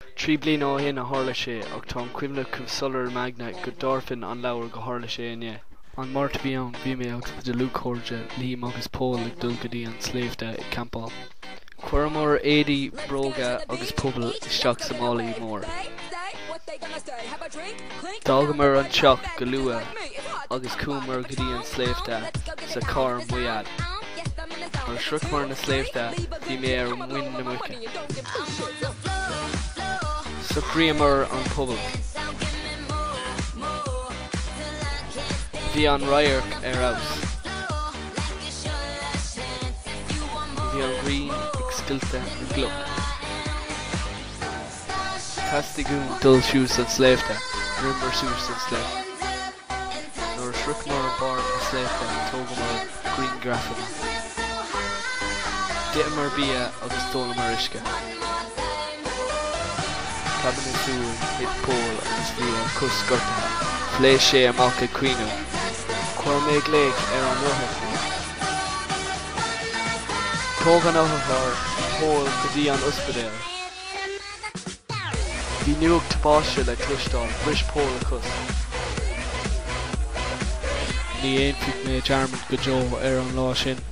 3 bliana ó shin a tharla sé ach tá an chuimhne chomh soiléir i m'aigne go dtabharfainn an leabhar gur tharla sé inné. An Máirt a bhí ann, bhí mé agus mo dhlúthchairde, Liam agus Pól ag dul go dtí an sléibhte ag campáil. Chuireamar éadaí, bróga agus puball isteach sa málaí mór. D'fhágamar an teach go luath agus chuamar go dtí an sléibhte sa charr mo dhaid. Nuair a shroicheamar na sléibhte bhí mé ar mhuin na muice. Socraíomar an puball. Bhí an radharc ar fheabhas. Bhí an ghrian ag scoilteadh na gcloch. Theastaigh uainn dul suas an sléibhte. Rinneamar suas an sléibhte. Nuair a shroicheamar barr na sléibhte thógamar grianghrafanna. D'itheamar bia agus d'ólamar uisce. Preab ina súil, thit Pól agus bhí a chos gortaithe. Phléasc sé amach ag caoineadh. Chuir mé glaoch ar an otharcharr. Thóg an otharcharr Pól go dtí an ospidéal. Bhí nuacht tubaiste le cloisteáil, bhris Pól a chos. Ní dhéanfaidh mé dearmad go deo ar an lá sin.